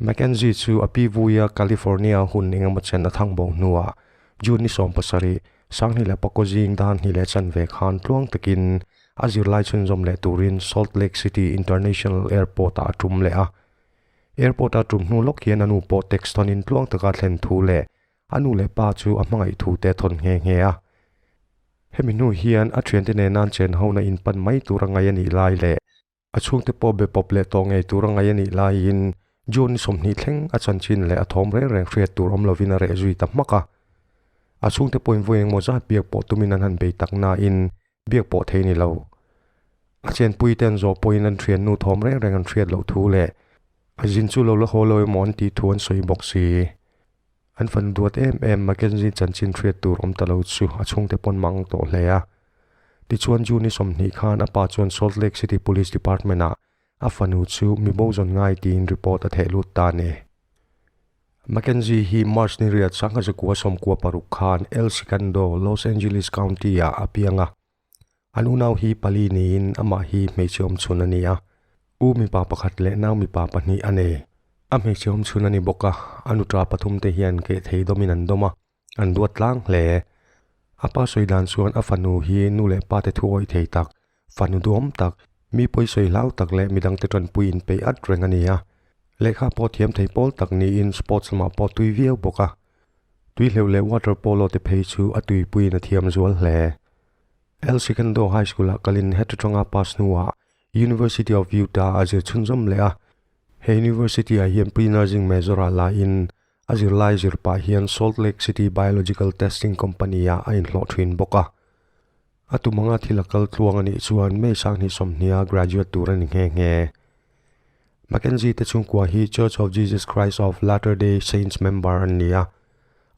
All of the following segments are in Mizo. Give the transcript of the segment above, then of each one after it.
Mackenzie chu a pi vuia California hun engemaw chen a thang bo hnuah June ni 17, 2009 zing dan hnih leh chanve khan tluang takin a zirlai chhunzawm leh turin Salt Lake City International Airport-ah a tum leh a. Airport-a tum hnu lawk hian a nu pawh text thawnin tluang taka thlen thu leh a nu leh pa chu a hmangaih thu te a thawn nghe nghe a. Hemi hnu hian a thiante nena an chen hona inpan mai tur a ngaih a nih lai leh a chhungte pawh be pawp leh tawh ngei tur a ngaih a nih laiin June 20 thleng a chanchin leh a thawm reng reng hriat tur awm lovin a reh zui ta hmak a. A chhungte pawhin vawi engmaw zat biak pawh tumin an han bei tak nain biak pawh thei ni lo. A chenpui te an zawh pawhin an thiannu thawm reng reng an hriat loh thu leh a zin chu lo la haw lo emaw an tih thu an sawi bawk si. An fanu duat em em Mackenzie chanchin hriat tur awm ta lo chu a chhungte pawn mang tawh hle a. Tichuan June ni 20 khan a pa chuan Salt Lake City Police Department ah a fanu chu mi bo zawn ngai tiin report a theh lut ta a ni. Mackenzie hi March ni riat 1996 khan El Segundo, Los Angeles County ah a piang a. An unau hi pali niin amah hi hmeichhe awm chhun a ni a, u mipa pakhat leh nau mipa pahnih a nei. A hmeichhe awm chhun a ni bawk a, a nuṭa pathum te hian keh thei dawmin an dawm a, an duat tlang hle. A pa sawi dan chuan a fanu hi nu leh pa te thu awih thei tak, fanu duhawm tak, mi pawi sawi hlau tak leh midangte ṭanpui inpeih at reng a ni a. Lehkha pawh thiam thei pawl tak niin sports lamah pawh tui viau bawk a. Tui hleuh leh water polo te phei chu a tuipuiin a thiam zual hle. El Segundo High School-ah kalin heti tanga pass hnuah University of Utah a zir chhunzawm leh a. He university-ah hian pre-nursing major-ah lain a zirlai zir pah hian Salt Lake City Biological Testing Company-ah a inhlawh thin bawk a. A tum anga thil a kal tluang a nih chuan May 2020-a graduate tur a ni nghe nghe. Mackenzie te chhungkua hi Church of Jesus Christ of Latter-day Saints member an ni a.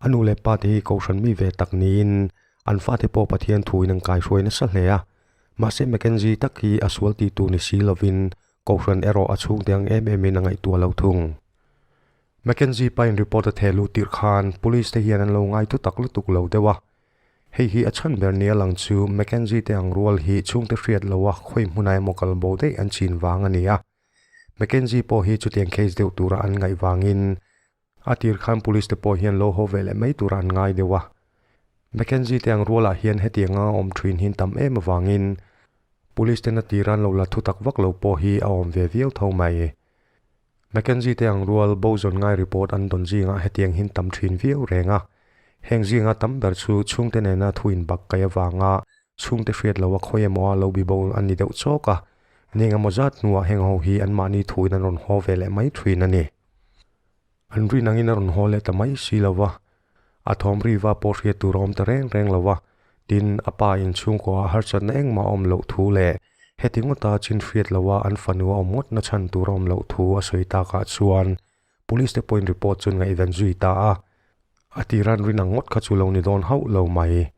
A nu leh pa te hi kohhran mi ve tak niin An fate pawh Pathian thuin an kaihruai nasa hle a, mahse Mackenzie tak hi a sual tih tur ni si lovin Kohhran erawh a chhungte ang em emin a ngaihtuah lo thung. Mackenzie pain report a theh luh tirh khan Police te hian an lo ngai thu tak lutuk lo deuh a. Hei hi a chhan ber nia lang chu Mackenzie te ang rual hi chhungte hriat loha khawi hmunah emaw kal bo daih an chin vang a ni a. Mackenzie pawh hi chutiang case deuh tura an ngaih vangin A tir khan police te pawh hian lo haw ve leh mai tur an ngai deuh a. Mackenzie te ang rualah hian hetiang anga awm thin hi tam em avangin police ten a tir an lo la thu tak vak lo pawh hi a awm ve viau tho mai. Mackenzie te ang rual bo zawn ngai report an dawn zingah hetiang hin tam thin viau reng a. Heng zinga tam ber chu chhungte nena thu inbak kai avanga chhungte hriat loha khawi emaw a lo bi bo an ni deuh chawk a. Ni engemaw zat hnuah heng ho hi anmahni thuin an rawn haw ve leh mai thin a ni. An rin angin a rawn haw leh ta mai si lo va, a thawm riva pawh hriat tur a awm ta reng reng lo va, tin, a pa inchhungkaw ah harsatna engmah a awm loh thu leh heti ngawta chin hriat loha an fanu a awm ngawtna chhan tur a awm loh thu a sawi takah chuan Police te pawhin report chu an ngaihven zui ta a, a tiran rin ang ngawt kha chu lo ni dawn hauh lo mai.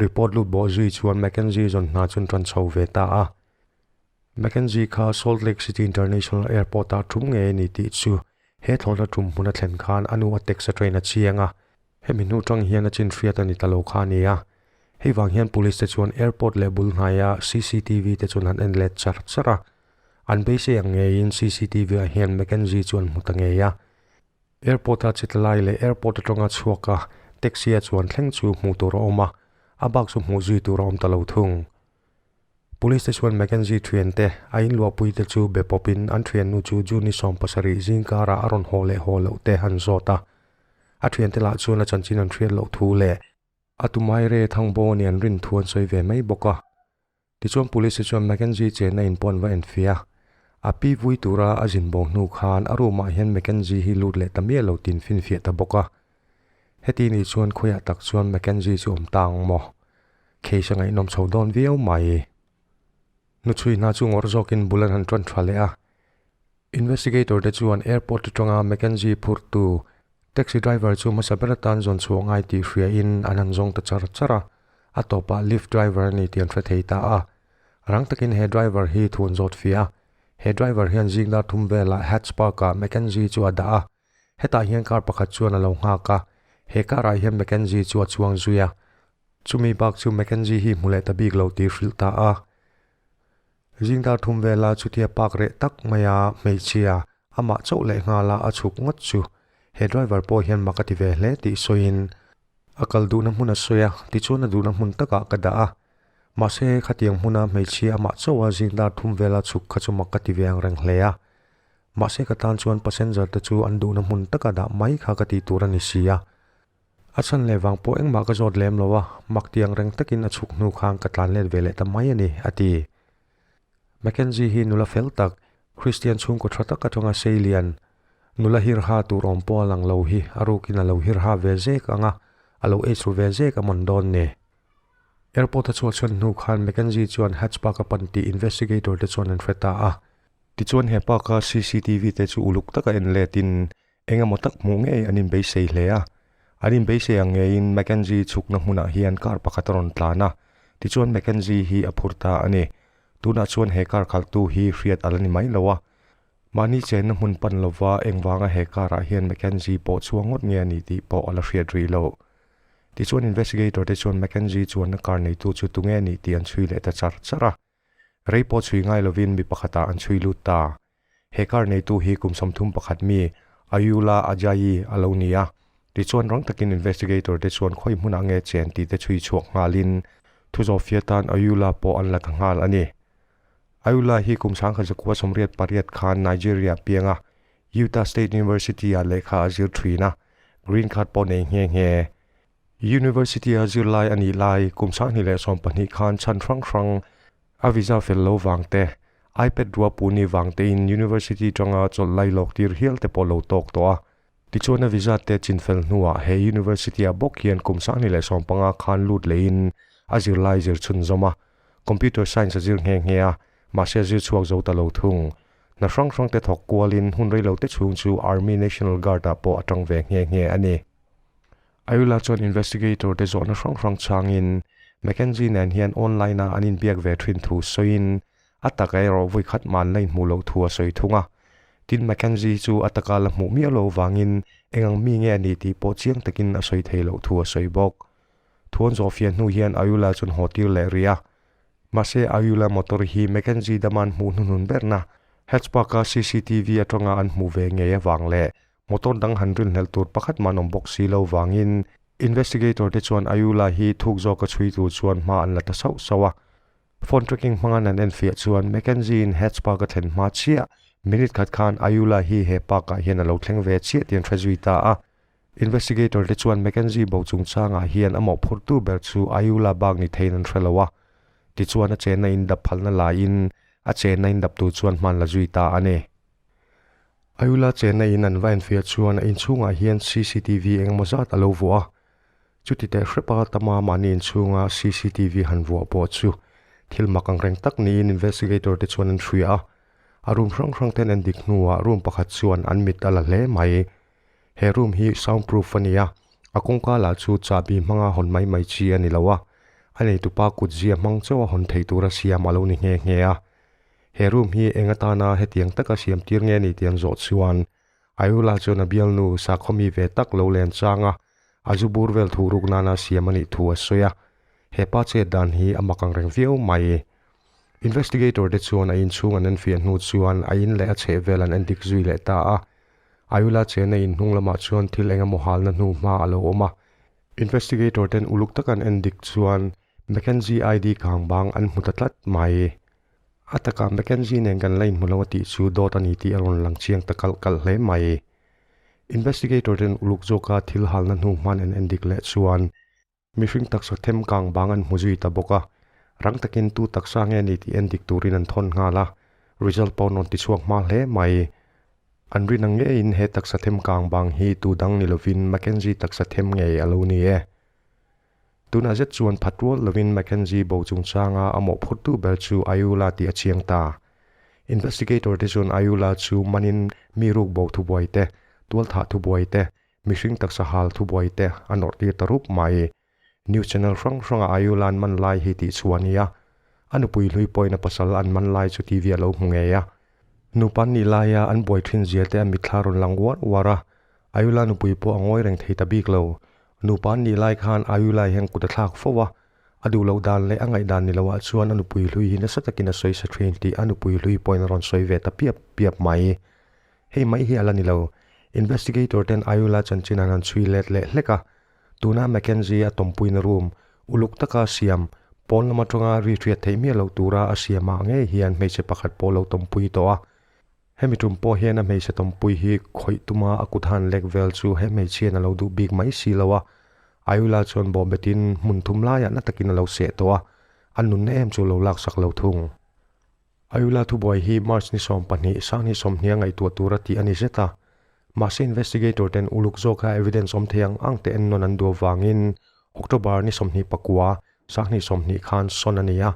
Report lut bawh zui chuan Mackenzie zawn hna chu an tan chho ve ta a. Mackenzie kha Salt Lake City International Airport-ah tum ngei a ni tih chu he thlawhna tum hmun a thlen khan a nu a text a train a chiang a, hemi hnu tang hian a chin hriat a ni ta lo kha a ni a. Hei vang hian police te chuan airport leh bul hnaia CCTV te chuan an en let char char a, an beisei ang ngeiin CCTV ah hian Mackenzie chu an hmu ta ngei a. Airport-a chitla lai leh airport atanga chhuak a taxi a chuan thleng chu hmuh tur a awm a, a bak chu hmuh zui tur a awm ta lo thung. Police te chuan Mackenzie thiante a inluahpui te chu be pawpin an thiannu chu June 17 zingkarah a rawn haw leh haw loh te an zawt a. A thiante lah chuan a chanchin an hriat loh thu leh a tumaire thangbaw nih an rin thu an sawi ve mai bawk a. Tichuan Police te chuan Mackenzie chenna in pawh an va enfiah a. A pi vui tura a zin bo hnu khan a room ah hian Mackenzie hi lut leh ta miah lo tiin finfiah ta bawk a. Heti nih chuan khawiah tak chuan Mackenzie chu awm ta ang maw? Case a ngaihnawm chho dawn viau mai. Hnuchhui hna chu ngawrh zawkin bul an han ṭan ṭha leh a. Investigator te chuan airport aṭanga Mackenzie phurtu taxi driver chu hmasa ber atan zawn chhuah ngai tih hriain an han zawng ta char char a. A tawpah Lyft driver a ni tih an hre thei ta a. Rang takin he driver hi thu an zawt fiah a. He driver hian zing dar thum velah Hats Park-ah Mackenzie chu a dah a. Hetah hian car pakhat chuan a lo nghak a. He car-ah hian Mackenzie chu a chuang zui a. Chumi bak chu Mackenzie hi hmu leh ta bik lo tih hrilh ta a. Zing dar thum vela chutia park reh tak maia hmeichhia. Amah chauh leh nghala a chhuk ngawt chu he driver pawh hian mak a ti ve hle tih sawiin a kal duhna hmun a sawi a, tichuan a duhna hmun takah ka dah a. Mahse, khatiang hmuna hmeichhia amah chauha zing dar thum vela chhuk kha chu mak ka ti ve ang reng hle a. Mahse, ka tan chuan passenger te chu an duhna hmun taka dah mai kha ka tih tur a ni si a. A chhan leh vang pawh engmah ka zawt lem lo a, mak ti ang reng takin a chhuk hnu khan ka tlan let ve leh ta mai a ni, a ti. Mackenzie hi nula fel tak, Kristian chhungkaw tha tak atanga sei lian, nula hirha tur awm pawh a lang lo hi a rukin a lo hirha ve zek ang a, a lo ei chhu ve zek a mawn dawn ni. Airport a chhuah chhan hnu khan Mackenzie chuan Hatchback a pan tih investigator te chuan an hre ta a. Tichuan he pa kha cctv te chu uluk taka en letin Eng emaw tak hmuh ngei an inbeisei hle a. An inbeisei ang ngeiin Mackenzie chhukna hmunah hian car pakhat a rawn tlan a, tichuan Mackenzie hi a phur ta a ni. Tunah chuan he car khalhtu hi hriat a la ni mai lo a. Mahni chenna hmun pan lova engvanga he car ah hian Mackenzie pawh chhuang ngawt nge a ni tih pawh a la hriat rih lo. Tichuan investigator te chuan Mackenzie chuanna car neitu chu tunge a nih tih an chhui leh ta char char a. Rei pawh chhui ngai lovin mi pakhatah an chhui lut ta. He car neitu hi kum 31 mi Ayula Ajayi a lo ni a, tichuan rang takin investigator te chuan khawi hmunah nge chen tih te chhui chhuak nghalin thu zawhfia tan Ayula pawh an la ta nghal a ni. Ayula hi kum 1988 khan Nigeria piang a, Utah State University-ah lehkha a zir thin a, green card pawh nei nghe nghe. University-a zirlai a nih lai kum 2012 khan chhan hrang hrang a visa fel lo vang te, iPad rua pu ni vang tein University tanga chawlh lai lawk tir hial te pawh lo tawk tawh a. Tichuan a visa te chin fel hnuah he University-ah bawk hian kum 2015 khan lut lehin a zirlai zir chhunzawm a, Computer Science a zir nghe nghe a, mahse a zir chhuak zo ta lo thung. Hna hrang hrang te thawk kualin hun reilo te chhung chu Army National Guard-ah pawh a tang ve nghe nghe a ni. Ayula chuan investigator te zawhna hrang hrang changin Mackenzie nen hian online-a an inbiak ve thin thu sawiin a taka erawh vawi khat man la inhmuh loh thu a sawi thung a. Tin, Mackenzie chu a taka la hmuh miah lo vangin eng ang mi nge a ni tih pawh chiang takin a sawi thei loh thu a sawi bawk. Thuan zawhfiah hnu hian Ayula chuan haw tir leh rih a. Mahse, Ayula motor hi Mackenzie daman hmuh hnuhnun berna Hatchback-a cctv atanga an hmuh ve ngei avang leh Motor dang han rinhlelh tur pakhat mah an awm bawk si lo vangin investigator te chuan Ayula hi thuk zawka chhui tur chuan hma an la ta sauh sauh a. Phone tracking hmangan an enfiah chuan Mackenzie in Heads Park a thlen hma chiah minute khat khan Ayula hi he park ah hian a lo thleng ve chiah tih an hre zui ta a. Investigator te chuan Mackenzie bo chungchangah hian a mawhphurtu ber chu Ayula bak ni theiin an hre lo a. Tichuan a chenna in dap phalna laiin a chenna in dap tur chuan hma an la zui ta a ni. Ayula chenna in an va enfiah chuan a inchhungah hian cctv engemaw zat a lo vuah a, chuti teh hrepa tama mahni inchhunga cctv han vuah pawh chu thil mak ang reng tak niin investigator te chuan an hria a, a room hrang hrang ten an dik hnuah room pakhat chuan an mit a la hle mai. He room hi sound proof a ni a, a kawngka lah chu chahbi hmanga hawn mai mai chi a ni lo a, a neitupa kutzia hmang chauha hawn thei tura siam a lo ni nghe nghe a. He room hi eng atana hetiang taka siam tir nge ni tih an zawh chuan Ayula chuan a bialnu sakhawmi ve tak lo len chang a, a zu bur vel thu ruk nana siam a nih thu a sawi a. He pa chet dan hi a mak ang reng viau mai. Investigator te chuan a inchhung an enfiah hnu chuan a in leh a chheh vel an endik zui leh ta a. Ayula chen a in hnung lamah chuan thil eng emaw halna hnu hma a lo awm a. Investigator ten uluk taka an endik chuan Mackenzie ID kang bang an hmu ta tlat mai. A takah Mackenzie nen kan la inhmu lo a tih chu dawt a ni tih a rawn lang chiang ta kalh kalh hle mai. Investigator ten uluk zawka thil halna hnu hman an endik leh chuan mihring taksa them kang bang an hmu zui ta bawk a, rang takin tu taksa nge ni tih endik turin an thawn nghal a, result pawh an rawn ti chhuak hma hle mai. An rin ang ngeiin he taksa them kang bang hi tu dang ni lovin Mackenzie taksa them ngei a lo ni e. Tunah zet chuan phat rual lovin Mackenzie bo chungchanga a mawhphurtu ber chu Ayula tih a chiang ta. Investigator te chuan Ayula chu manin mi ruk bo thubuai te, tualthah thubuai te, mihring taksa hal thubuai te a nawrh tir ta rup mai. News channel hrang hranga Ayula an man lai hi tih chhuah a ni a. A nupui hlui pawhin a pasal an man lai chu TV a lo hmu ngei a. Nupa an nih laia an buai thin zia te a mitthla rawn lang uar uar a. Ayula nupui pawh a ngawi reng thei ta bik lo. Nupa an nih lai khan Ayula hian kut a thlak fo a, a duh loh dan leh a ngaihdan ni loah chuan a nupui hlui hi nasa takin a sawi sa thin tih a nupui hlui pawhin a rawn sawi ve ta piap piap mai. Hei mai hi a la ni lo. Investigator ten Ayula chanchin an han chhui let leh hlek a. Tuna Mackenzie a tawmpuina room uluk taka siam, pawn lam atanga ri hriat theih miah loh tura a siamah ngei hian hmeichhe pakhat pawh lo tawmpui tawh a. Hemi tum pawh hian a hmeichhe tawmpui hi khawih tuma a kut han lek vel chu he hmeichhiain a lo duh bik mai si lo a. Ayula chuan bawhbetin hmun thum laiah na takin a lo seh tawh a, a nunna em chu lo laksak lo thung. Ayula thubuai hi March ni 20, Sanghnih 20 a ngaihtuah tura tih a ni zet a. Mahse investigator ten uluk zawka evidence awm thei ang ang te ennawn an duh avangin October ni 29, Sanghnih 20 khan sawn a ni a.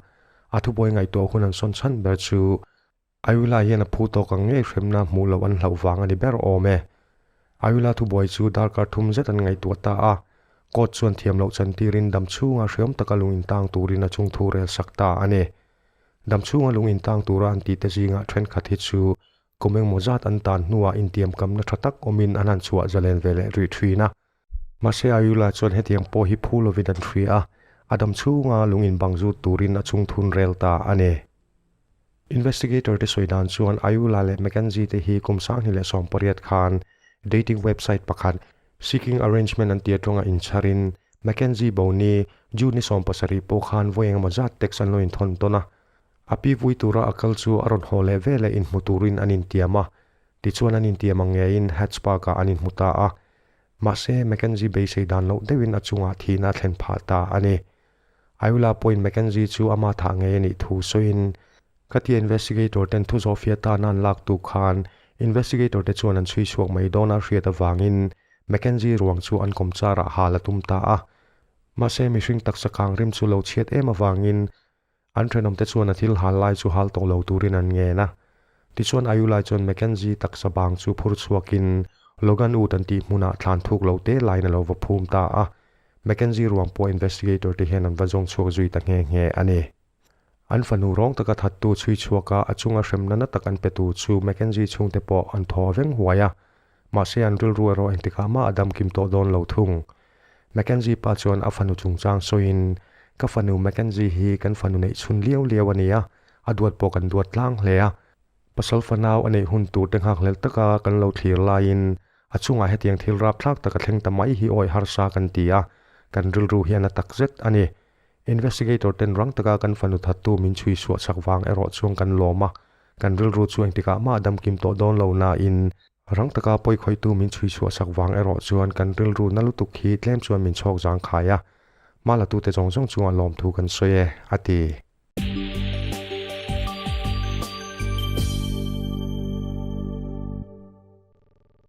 A thubuai ngaihtuah hun an sawn chhan ber chu Ayula hian a phu tawk ang ngei hremna hmuh loh an hlauh vang a ni ber awm e. Ayula thubuai chu darkar thum zet an ngaihtuah ta a. Court chuan thiam loh chantirin dam chhunga hreawm taka lung intang turin a chungthu rel sak ta a ni. Dam chhunga lung intang tura an tihte zingah thenkhat hi chu kum engmaw zat an tan hnuah intiamkamna tha tak awmin an han chhuah zalen ve leh rih thin a. Mahse Ayula chuan hetiang pawh hi phu lovin an hria a, a dam chhunga lung inbang zut turin a chungthun rel ta a ni. Investigator te sawi dan chuan Ayula leh Mackenzie te hi kum 2018 khan dating website pakhat Seeking Arrangement an tih atanga inchharin Mackenzie Boni, June ni 70 pawh khan vawi engemaw zat text an lo inthawn tawn a. A pi vui tura a kal chu a rawn haw leh veleh inhmu turin an intiam a. Tichuan an intiam ang ngeiin Hats Park-ah an inhmu ta a. Mahse, Mackenzie beisei dan loh deuhin a chungah thihna a thlen phah ta a ni. Ayula pawhin Mackenzie chu ama thah ngei a nih thu sawiin, Khatia investigator ten thu zawhfiah tana an lak tu khan investigator te chuan an chhui chhuak mai dawn a hriat avangin Mackenzie ruang chu an kawmcharah hal a tum ta a. Mahse, mihring taksa kang rim chu lo chhiat em avangin an thenawmte chuan a thil hal lai chu hal tawh lo turin an ngen a. Tichuan Ayulai chuan Mackenzie taksa bang chu phur chhuakin Logan Wood an tih hmunah thlan thuk lo te laiin a lo va phum ta a. Mackenzie ruang pawh investigator te hian an va zawng chhuak zui ta nghe nghe a ni. An fanu rawng taka thattu chhui chhuaka a chunga hremna na tak an petu chu Mackenzie chhungte pawh an thaw veng huai a. Mahse an rilru erawh engtikah mah a damkim tawh dawn lo thung. Mackenzie pa chuan a fanu chungchang sawiin, Ka fanu Mackenzie hi kan fanu neih chhun liau liau a ni a, a duat pawh kan duat tlang hle a. Pasal fanau a neih hun tur te nghakhlelh taka kan lo thlir laiin a chungah hetiang thil rapthlak taka thleng ta mai hi awi harsa kan ti a, kan rilru hian a tak zet a ni. Investigator ten rang taka kan fanu thattu min chhui suah chak vang erawh chuan kan lawm a, kan rilru chu engtikah mah a damkim tawh dawn lo nain Rang taka pawi khawihtu min chhui chhuah sak vang erawh chuan kan rilru na lutuk hi tlem chuan min chhawk zang khai a, hma latute zawng zawng chungah lawmthu kan sawi e, a ti.